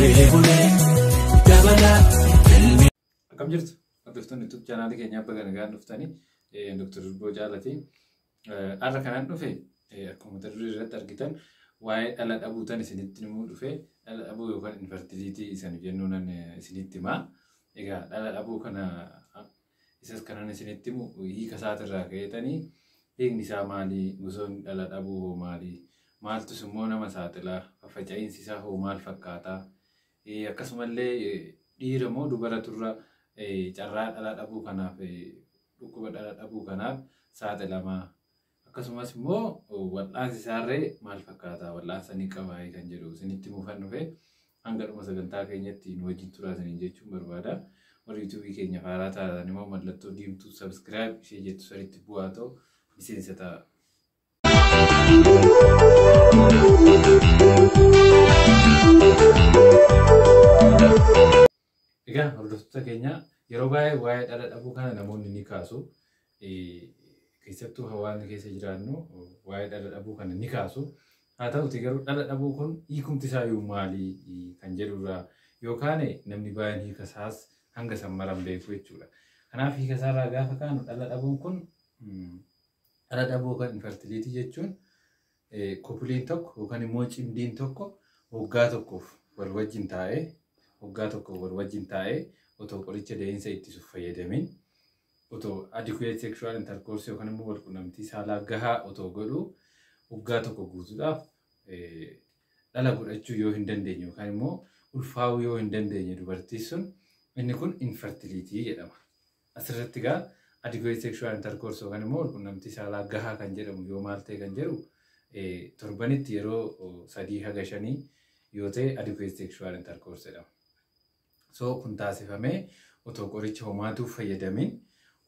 Bulee dabalaa ilmi. Akkam jirtu? Hordoftoonni YouTube chaanaalii keenyaa baga nagaan dhuftanii. Dr. Durboo Jaalatii. Har'a kanaan dhufe, akkuma mata duree irratti argitan, waa'ee dhala dhabuutan isinitti himuu dhufe. Dhala dhabuu yookaan infertility isan jennuunan isinitti himaa. Egaa dhala dhabuu kana isas kanan isinitti himu hiika isaatirraa ka'eetanii, hiikni isaa maali? Gosoonni dhala dhabuu hoo maali? Maaltus immoo nama saaxilaa? Faffaca'iinsi isaa hoo maal fakkaataa? Akkasumallee dhiira moo dubaraturra carraa dhala dhabuu kanaaf, dhukkuba dhala dhabuu kanaaf saaxilamaa? Akkasumas immoo wal'aansi isaarree maal fakkaata? Wal'aansa ni qabaa kan jedhu isinitti himuufan dhufe. Hanga dhuma sagantaa keenyatti nu wajjin turaa isiniin jechuun barbaada. Warri YouTubeii keenya haaraa taatan immoo mallattoo diimtuu subscribe ishee jettu sanitti bu'aa ta'u miseensa ta'a. Egaa hordoftoota keenya, yeroo baay'ee waa'ee dhala dhabuu kana namoonni ni kaasu. Keessattuu hawaasni keessa jiraannu waa'ee dhala dhabuu kana ni kaasu. Haa ta'uti garuu dhala dhabuu kun hiikumti isaa iyyuu maali kan jedhurraa yookaan namni baay'een hiika isaas hanga san maran beeku jechuudha. Kanaaf hiika isaarraa gaafa kaanu, dhala dhabuun kun, dhala dhabuu yookaan infertility jechuun, coupleiin tokko yookaan immoo cimdiin tokko waggaa tokkoof wal wajjin taa'ee, waggaa tokko wal wajjin taa'ee, otoo qoricha da'iinsa ittisuuf fayyadamin, otoo adequate sexual intercourse yookaan immoo wal qunnamtii saalaa gahaa otoo godhuu, waggaa tokko guutuudhaaf dhala godhachuu yoo hin dandeenye yookaan immoo ulfaa'uu yoo hin dandeenye dubartii sun, inni kun infertility jedhama. Asirratti egaa adequate sexual intercourse yookaan immoo wal qunnamtii saalaa gahaa kan jedhamu yoo maal ta'e kan jedhu, torbanitti yeroo 3 haga 5 yoo ta'e adequate sexual intercourse jedhama. So kun taasifamee otoo qoricha homaatuuf fayyadamin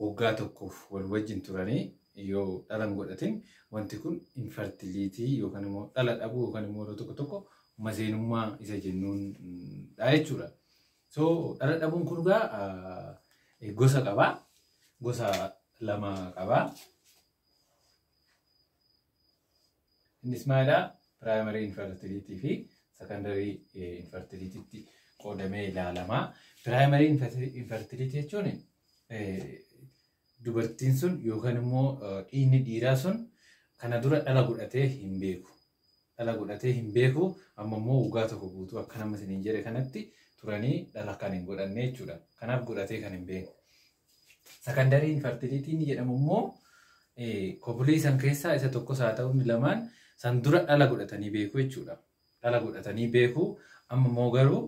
waggaa tokkoof wal wajjin turanii yoo dhala hin godhatin, wanti kun infertility yookaan immoo dhala dhabuu yookaan immoo yeroo tokko tokko maseenummaa isa jennuun dha jechuudha. So dhala dhabuun kun egaa gosa qabaa. Gosa lama qabaa. Innis maalidhaa? Primary infertility fi secondary infertilitytti qoodamee ilaalama. Primary infertility jechuun dubartiin sun yookaan immoo dhiirni dhiiraa sun kana dura dhala godhatee hin beeku. Dhala godhatee hin beeku, amma immoo waggaa tokko guutuu akka nama isiniin jedhe kanatti turanii dhala kan hin godhanne jechuudha. Kanaaf godhatee kan hin beekne. Secondary infertilityn jedhamu immoo coupleii san keessaa isa tokkos haa ta'u inni lamaan san dura dhala godhatanii beeku jechuudha. Dhala godhatanii beeku, amma immoo garuu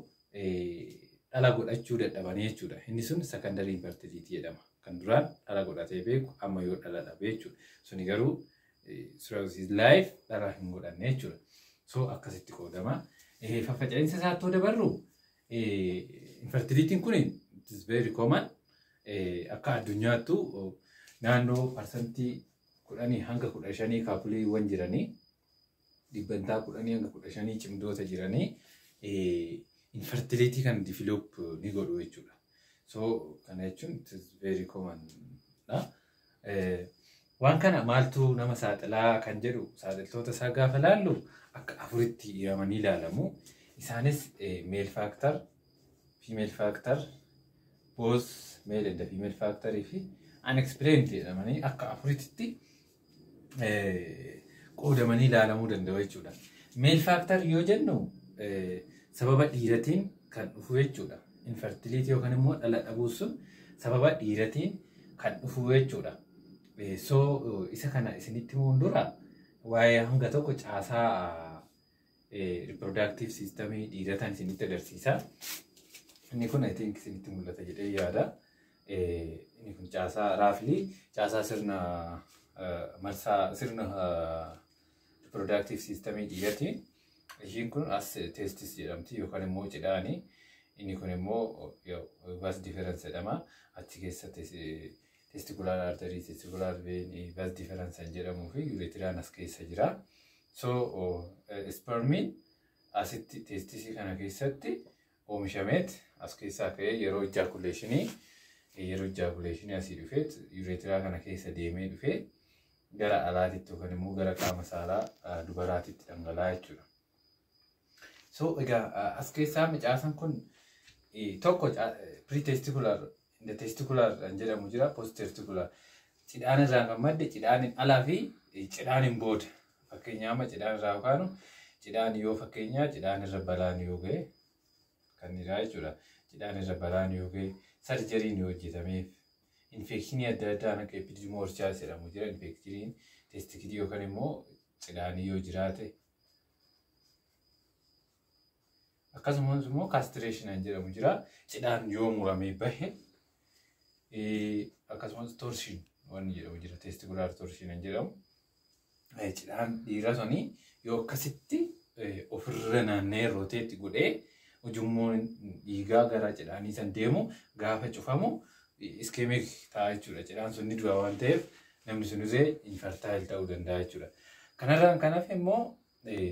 dhala godhachuu dadhabanii jechuudha. Inni sun secondary infertility jedhama. Kan duraan dhala godhatee beeku amma yoo dhala dhabe jechuudha. Suni garuu throughout his life dhala hin godhanne jechuudha. So akkasitti qoodama. Faffaca'iinsa isaatti yoo dabarru, infertilityn kun it is very common. Akka addunyaattu naannoo 10% hanga 15 coupleiiwwan jiranii, 10% hanga 15 cimdoota jiranii infertility kan develop ni godhu jechuudha. So kana jechuun it is very common dha. Waan kana maaltu nama saaxilaa kan jedhu, saaxiltoota isaa gaafa laallu akka afuritti hiramanii ilaalamu. Isaanis male factor, female factor, both male and female factor fi unexplained jedhamanii akka afuritti qoodamanii ilaalamuu danda'u jechuudha. Male factor yoo jennu sababa dhiiratiin kan dhufu jechuudha. Infertility yookaan immoo dhala dhabuu sun sababa dhiiratiin kan dhufu jechuudha. So isa kana isinitti himuun dura waa'ee hanga tokko caasaa reproductive systemii dhiirataan isinitti agarsiisa. Inni kun I think isinitti mul'ata jedhee yaada. Inni kun caasaa roughly caasaa sirna marsaa sirna reproductive systemii dhiirati. Ishiin kun as testis jedhamti yookaan immoo cidhaani. Inni kun immoo vas deferens jedhama. Achi keessatti testicular artery, testicular vein, vas deferens kan jedhamuu fi urethraan as keessa jira. So spermiin asitti testisii kana keessatti oomishameet as keessaa ka'ee yeroo ejaculationii asii dhufeet urethraa kana keessa deemee dhufee gara alaatitti yookaan immoo gara qaama saalaa dubaraatitti dhangala'aa jechuudha. So egaa as keessaa caasaan kun tokko pre-testicular, testicular kan jedhamu jira, post-testicular. Cidhaan irraa kan madde, cidhaan alaa fi cidhaan booda. Fakkeenyaa amma cidhaan irraa yookaan cidhaan yoo fakkeenyaa cidhaan irra balaan yoo ga'e kan dhiiraa jechuudha. Cidhaan irra balaan yoo ga'e, surgeryn yoo hojjetameef, infectionii adda addaa akka epididymo-orchitis jedhamu jira. Infectioniin testicleii yookaan immoo cidhaanii yoo jiraate. Akkasumas immoo castration kan jedhamu jira. Cidhaan yoo muramee bahe, akkasumas torsion wanni jedhamu jira. Testicular torsion kan jedhamu. Cidhaan dhiira suni yoo akkasitti ofirra naanna'ee rotate godhee ujummoon dhiigaa gara cidhaanii san deemu gaafa cufamu ischemic ta'a jechuudha. Cidhaan sun ni du'a waan ta'eef namni sunillee infertile ta'uu danda'a jechuudha. Kanarraan kan hafe immoo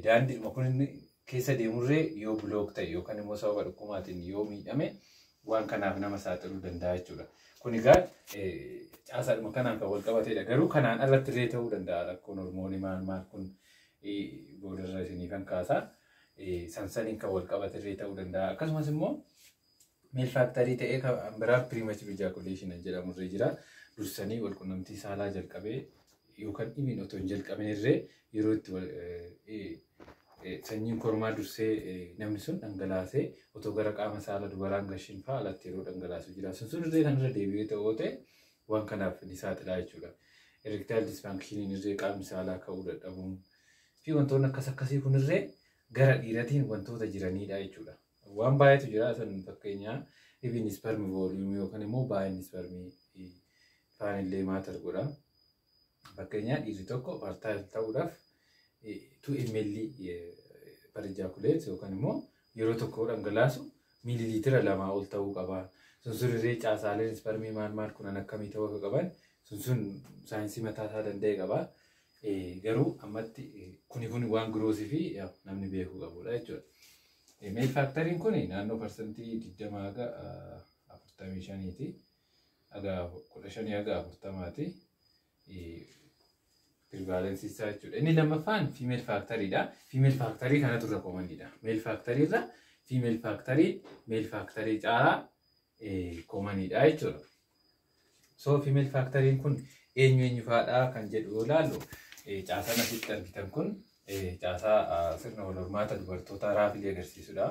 daandiidhuma kun inni keessa deemurree yoo block ta'e yookaan immoo sababa dhukkubaatiin yoo miidhame waan kanaaf nama saaxiluu danda'a jechuudha. Kun egaa caasaadhuma kanaan kan wal qabatedha. Garuu kanaan alatti illee ta'uu danda'a, rakkoon hormoonii maal maal kun boodarra isiniifan kaasaa. Sansaniin kan wal qabate illee ta'uu danda'a. Akkasumas immoo male factorii ta'ee kan biraa premature ejaculation jedhamu illee jira. Dursanii wal qunnamtii saalaa jalqabee yookaan dhibeen otoo hin jalqabin illee yeroo itti sanyiin kormaa dursee namni sun dhangalaasee otoo gara qaama saala dubaraan gashiin fa'aa alatti yeroo dhangalaasu jira. Sun sun illee kan irra deebi'ee ta'uu ta'e waan kanaaf ni saaxilaa jechuudha. Erectile dysfunctioniin illee, qaamni saalaa ka'uu dadhabuun fi wantoonni akkas akkasii kunillee gara dhiiratiin wantoota jiranidha jechuudha. Waan baay'eetu jira. San fakkeenyaa dhibeen sperm volumeii yookaan immoo baay'inni spermii faanillee matter godha. Fakkeenyaa dhiirri tokko fertile ta'uudhaaf 2 ml per ejaculate yookaan immoo yeroo tokko dhangalaasu miililiitira 2 ol ta'uu qaba. Sun sun illee caasaaleen spermii maal maal kunan akkamii ta'uu akka qaban sun sun saayinsii mataa isaa danda'e qaba. Garuu ammatti kuni kun waan grossii fi namni beekuu qabudha jechuudha. Male factoriin kun naannoo 20% haga 45ti. Haga 15 haga 40ti. Prevalenceii isaa jechuudha. Inni lammaffaan female factoriidha. Female factorii kanatu irra commoniidha. Male factorii irra female factorii male factorii caalaa commoniidha jechuudha. So female factoriin kun eenyu eenyu fa'aadha kan jedhu yoo ilaallu, caasaan asitti argitan kun caasaa sirna wal hormaata dubartootaa roughly agarsiisudha.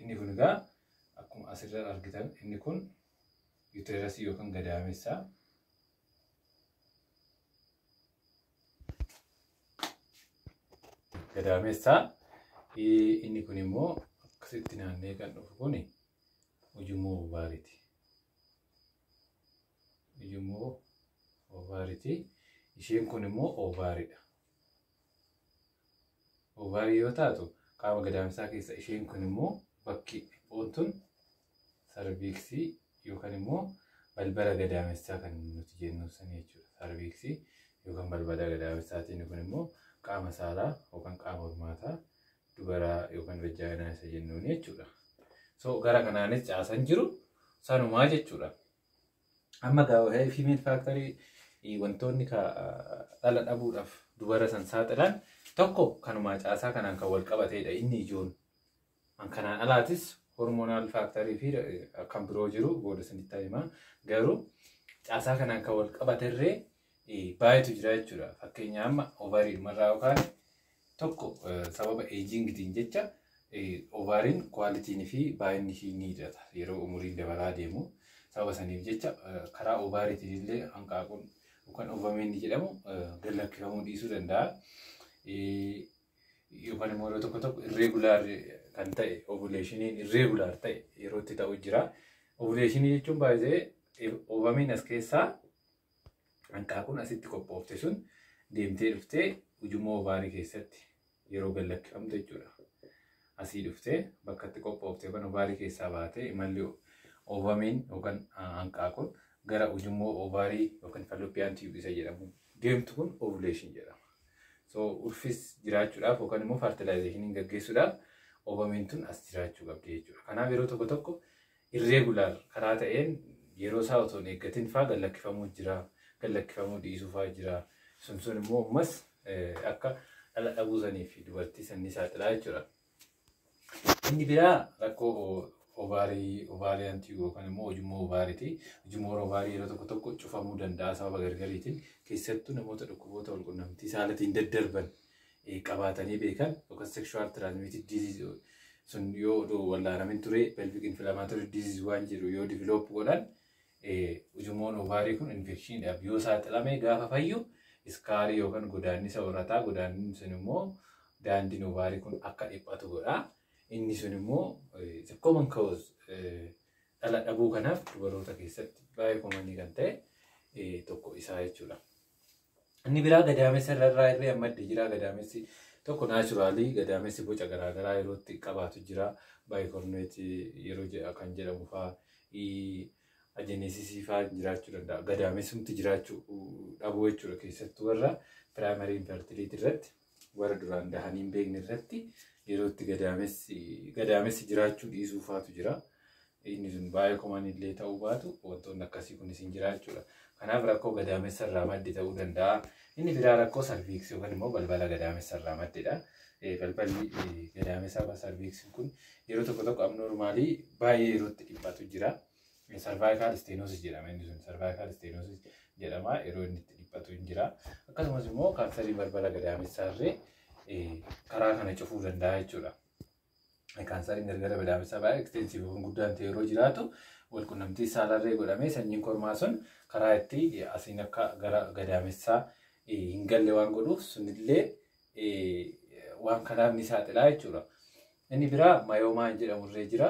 Inni kun egaa akkuma asirra argitan inni kun uterusii yookaan gadaamessaa. Gadaamessaa, inni kun immoo akkasitti naannee kan dhufu kun ujummoo ovaariti. Ujummoo ovaariti. Isheen kun immoo ovaaridha. Ovaarii yoo taatu qaama gadaamessaa keessa isheen kun immoo bakki dhiphoon tun cervixii yookaan immoo balbala gadaamessaa kan nuti jennu san jechuudha. Cervixii yookaan balbala gadaamessaati. Inni kun immoo qaama saalaa yookaan qaama hormaataa dubaraa yookaan vagina isa jennuun jechuudha. So gara kanaanis caasan jiru sanumaa jechuudha. Amma gaafa female factorii wantoonni dhala dhabuudhaaf dubara san saaxilan tokko kanumaa caasaa kanaan kan wal qabatedha inni ijoon. Kanaan alaatis hormonal factorii fi kan biroo jiru booda sanitti himaa. Garuu caasaa kanaan kan wal qabaterree baay'eetu jira jechuudha. Fakkeenya amma ovary dhumarraa yookaan tokko sababa agingitiin jecha ovaryn qualityn fi baay'inni ishii ni hir'ata yeroo umuriin dabalaa deemu. Sababa saniif jecha karaa ovaryitiin illee hanqaaquun yookaan ovumiin jedhamu gad lakkifamuu dhiisuu danda'a. Yookaan immoo yeroo tokko tokko irregular kan ta'e, ovulationiin irregular ta'e yeroo itti ta'u jira. Ovulationii jechuun baay'ee ovumiin as keessaa hanqaaquun asitti qophoofte sun deemtee dhuftee ujummoo ovary keessatti yeroo gad lakkifamtu jechuudha. Asii dhuftee bakka itti qophoofte yookaan ovary keessaa baatee imalli ovumiin yookaan hanqaaquun gara ujummoo ovary yookaan fallopian tube isa jedhamu deemtu kun ovulation jedhama. So ulfis jiraachuudhaaf yookaan immoo fertilizationiin gaggeessuudhaaf ovumiin tun as jiraachuu qabdi jechuudha. Kanaaf yeroo tokko tokko irregular karaa ta'een yeroo isaa otoo hin eeggatin fa'aa gad lakkifamuu jira, gad lakkifamuu dhiisuu fa'aa jira. Sun sun immoo ammas akka dhala dhabuu sanii fi dubartii sanni saaxilaa jechuudha. Inni biraa rakkoo ovary, ovarian tube yookaan immoo ujummoo ovaariiti. Ujummoon ovaarii yeroo tokko tokko cufamuu danda'a sababa gargariitiin, keessattuu namoota dhukkuboota walqunnamtii saalatiin daddarban qabaatanii beekan yookaan sexual transmitted disease sun yoo odoo wallaanamin ture, pelvic inflammatory disease waan jedhu yoo develop godhan, ujummoon ovaarii kun infectioniidhaaf yoo saaxilame, gaafa fayyu scarii yookaan godaannisa horataa. Godaannisni sun immoo daandiin ovaarii kun akka dhiphatu godha. Inni sun immoo the common cause dhala dhabuu kanaaf dubaroota keessatti baay'ee commonii kan ta'e tokko isaa jechuudha. Inni biraa gadaamessa irraa irree madde jira. Gadaamessi tokko naturalii gadaamessi boca garaagaraa yeroo itti qabaatu jira. Bicornuate yeroo jedha kan jedhamu fa'aa, agenesisii fa'aa jiraachuu danda'a. Gadaamessumti jiraachuu dhabuu jechuudha, keessattuu warra primary infertility irratti, warra duraan dahanii hin beekne irratti yeroo itti gadaamessi jiraachuu dhiisuu fa'aatu jira. Inni sun baay'ee common illee ta'uu baatu, wantoonni akkasii kunis hin jira jechuudha. Kanaaf rakkoo gadaamessa irraa madde ta'uu danda'a. Inni biraa rakkoo cervixii yookaan immoo balbala gadaamessa irraa maddedha. Balballi gadaamessaa, cervixiin kun, yeroo tokko tokko abnormalii baay'ee yeroo itti dhiphatu jira. Cervical stenosis jedhama inni sun. Cervical stenosis jedhama, yeroo inni itti dhiphatu hin jira. Akkasumas immoo kaansarii balbala gadaamessaa illee karaa kana cufuu danda'a jechuudha. Kaansariin gargara gadaamessaa baay'ee extensive yookaan guddaan ta'e yeroo jiraatu, walqunnamtii saalarree godhamee sanyiin kormaa sun karaa itti asiin akka gara gadaamessaa hin galle waan godhuuf, sunillee waan kanaaf ni saaxilaa jechuudha. Inni biraa myomaan jedhamurree jira.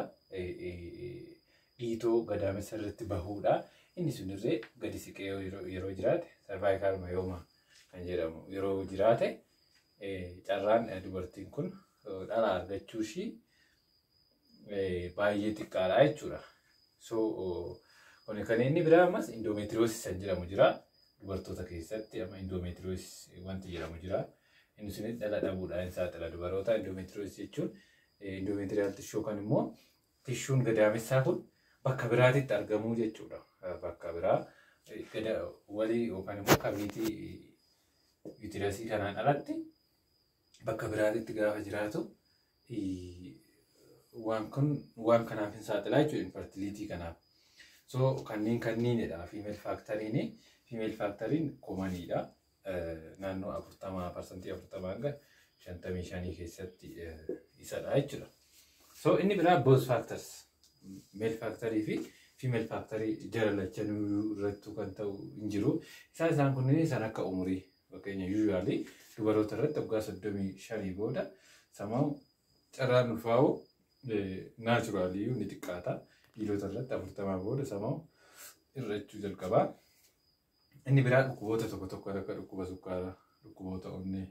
Dhiitoo gadaamessa irratti bahuudha. Inni sunirree gadi siqee yeroo jiraate, cervical myoma kan jedhamu yeroo jiraate, carraan dubartiin kun dhala argachuu ishii baay'ee xiqqaadha jechuudha. So kun kan inni biraa ammas endometriosis kan jedhamu jira. Dubartoota keessatti amma endometriosis wanti jedhamu jira. Inni sunis dhala dhabuudhaan saaxila dubaroota. Endometriosis jechuun endometrial tissue yookaan immoo tissueun gadaamessaa kun bakka biraatitti argamuu jechuudha. Bakka biraa walii yookaan immoo cavity uterusii kanaan alatti bakka biraatitti gaafa jiraatu, waan kun waan kanaaf hin saaxilaa jechuudha, infertility kanaaf. So kanneen kanniinidha female factoriin. Female factoriin commoniidha. Naannoo 40, 40% hanga 55 keessatti isadha jechuudha. So inni biraa both factors, male factorii fi female factorii jara lachanuu irrattuu kan ta'u hin jiru. Isaan kunneen isaan akka umurii, fakkeenya usually dubaroota irratti waggaa 35 booda samaa carraan ulfaa'u naturally ni xiqqaata. Dhiirota irratti 40 booda samaa irrachuu jalqabaa. Inni biraa dhukkuboota tokko tokko akka dhukkuba sukkaaraa, dhukkuboota onnee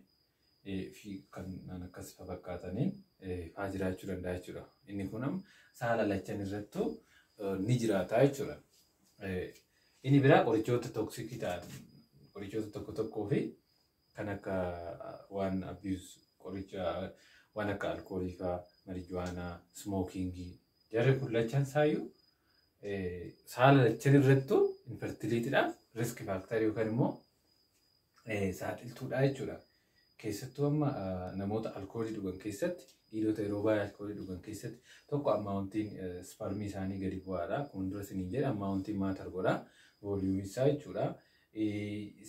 fi kan akkas fakkaataniin faa jiraachuu danda'a jechuudha. Inni kun amma saala lachan irrattuu ni jiraata jechuudha. Inni biraa qorichoota toxicii ta'an, qorichoota tokko tokkoo fi kan akka waan abuse, qoricha waan akka alkoolii fa'aa, marijuana, smokingii, jarri kun lachan saayyuu saala lachan irrattuu infertilitydhaaf risk factorii yookaan immoo saaxiltuudha jechuudha. Keessattuu amma namoota alkoolii dhugan keessatti, dhiirota yeroo baay'ee alkoolii dhugan keessatti, tokko amountiin spermii isaanii gadi bu'aadha. Kun dura isiniin jedha, amountiin matter godha. Volumeii isaa jechuudha.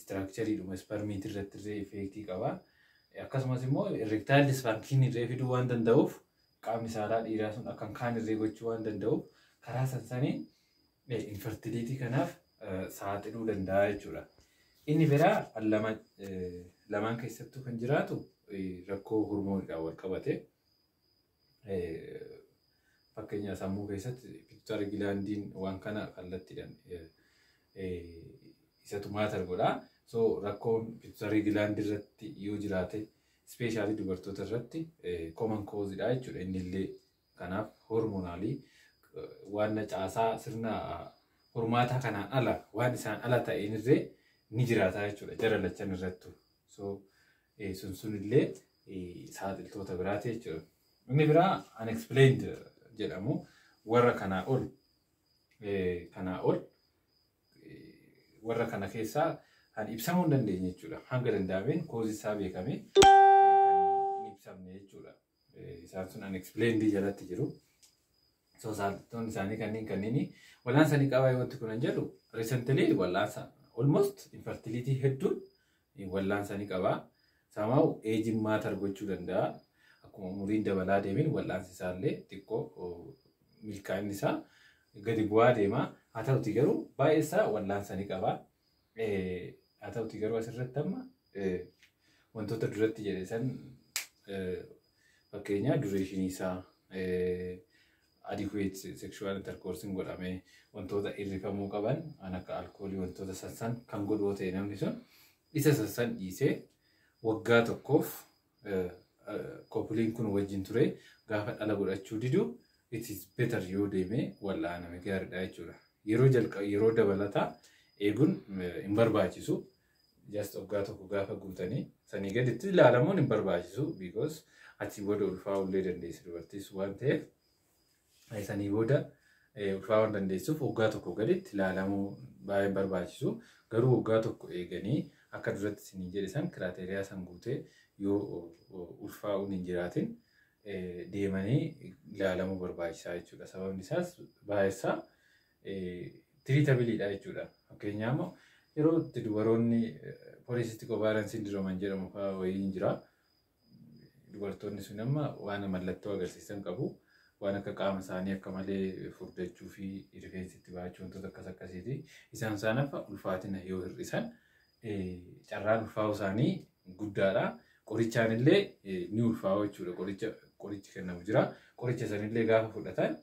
Structureiidhuma spermiitii irratti illee effectii qaba. Akkasumas immoo erectile dysfunction illee fiduu waan danda'uuf, qaamni saalaa dhiiraa sun akka hin kaan illee gochuu waan danda'uuf, karaa sansanii infertility kanaaf saaxiluu danda'a jechuudha. Inni biraa lamaan keessattuu kan jiraatu rakkoo hormooniidhaan wal qabate. Fakkeenya sammuu keessatti pituitary glandiin waan kana kallattiidhaan isatu matter godha. So rakkoon pituitary glandii irratti yoo jiraate, especially dubartoota irratti common causeidha jechuudha. Inni illee kanaaf hormonalii waan caasaa sirna hormaataa kanaan ala waan isaan ala ta'een illee ni jiraata jechuudha jara lachan irrattu. So sun sunillee saaxiltoota biraati jechuudha. Inni biraa unexplained jedhamu, warra kanaa ol warra kana keessaa kan ibsamuu hin dandeenye jechuudha. Hanga danda'ameen causeii isaa beekamee kan hin ibsamne jechuudha. Isaan sun unexplained jalatti jiru. So saaxiltoonni isaanii kanneen wal'aansa ni qabaa wanti kun hin jedhu recently wal'aansa almost infertility hedduun wal'aansa ni qabaa. Somehow ageiin matter gochuu danda'a. Akkuma umuriin dabalaa deemin wal'aansi isaallee xiqqoo milkaa'inni isaa gadi bu'aa deema. Haa ta'uti garuu baay'ee isaa wal'aansa ni qabaa. Haa ta'uti garuu asirratti amma wantoota duratti jedhe san, fakkeenyaa durationii isaa, adequate sexual intercourse godhamee, wantoota hirrifamuu qaban kan akka alkoolii, wantoota sassan kan godhu ta'e, namni sun isa sassan dhiisee waggaa tokkoof coupleiin kun wajjin ture gaafa dhala godhachuu didu, it is better yoo deemee wal'aaname gaariidha jechuudha. Yeroo jalqaba yeroo dabalataa eeguun hin barbaachisu. Just waggaa tokko gaafa guutanii sanii gaditti ilaalamuun hin barbaachisu, because achii booda ulfaa'uu illee dandeessi dubartiis waan ta'eef, sanii booda ulfaa'uu waan dandeessuuf waggaa tokko gaditti ilaalamuu baay'ee barbaachisu. Garuu waggaa tokko eeganii akka duratti isinii jedhe san criteria san guutee yoo ulfaa'uun hin jiraatin deemanii ilaalamuu barbaachisaa jechuudha. Sababni isaas baay'eessaa treatableiidha jechuudha. Fakkeenyaaf yeroo itti dubaroonni polycystic ovarian syndrome jedhamu fa'aa wayii hin jira. Dubartoonni sun amma waan mallattoo agarsiisan qabu. Waan akka qaama isaanii akka malee furdachuu fi rifeensi itti baachuu, wantoota akkas akkasiiti. Isaan isaan ulfaatina yoo hir'isan carraan ulfaa'uu isaanii guddaadha. Qorichaan illee ni ulfaa'u jechuudha. Qoricha qorichi kennamu jira. Qoricha sanillee gaafa fudhatan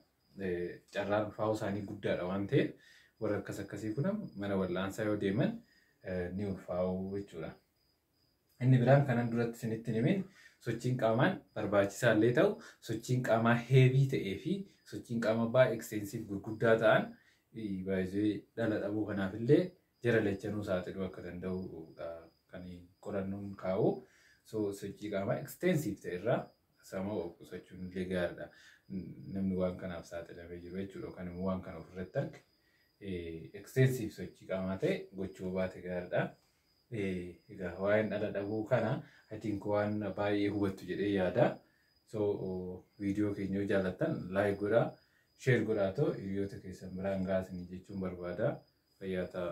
carraan ulfaa'uu isaanii guddaadha waan ta'eef, warra akkas akkasii kun mana wal'aansaa yoo deeman ni ulfaa'u jechuudha. Inni biraan kanan duratti isinitti himin, sochiin qaamaan barbaachisaa illee ta'u, sochiin qaamaa heavy ta'ee fi sochiin qaamaa baay'ee extensive gurguddaa ta'an baay'ee dhala dhabuu kanaaf illee jara lachanuu saaxiluu akka danda'u kan qorannoon kaa'u. So sochii qaamaa extensive ta'e irraa sama of qusachuun illee gaariidha. Namni waan kanaaf saaxilamee jiru jechuudha, yookaan immoo waan kana ofirratti arge extensive sochii qaamaa ta'e gochuu baate gaariidha. Egaa waa'een dhala dhabuu kana I think waan baay'ee hubattu jedhee yaada. So viidiyoo keenya yoo jaallattan like godhaa, share godhaa, ta'u hiriyoota keessan biraan gaasanii jechuun barbaada. Fayyaa ta'a.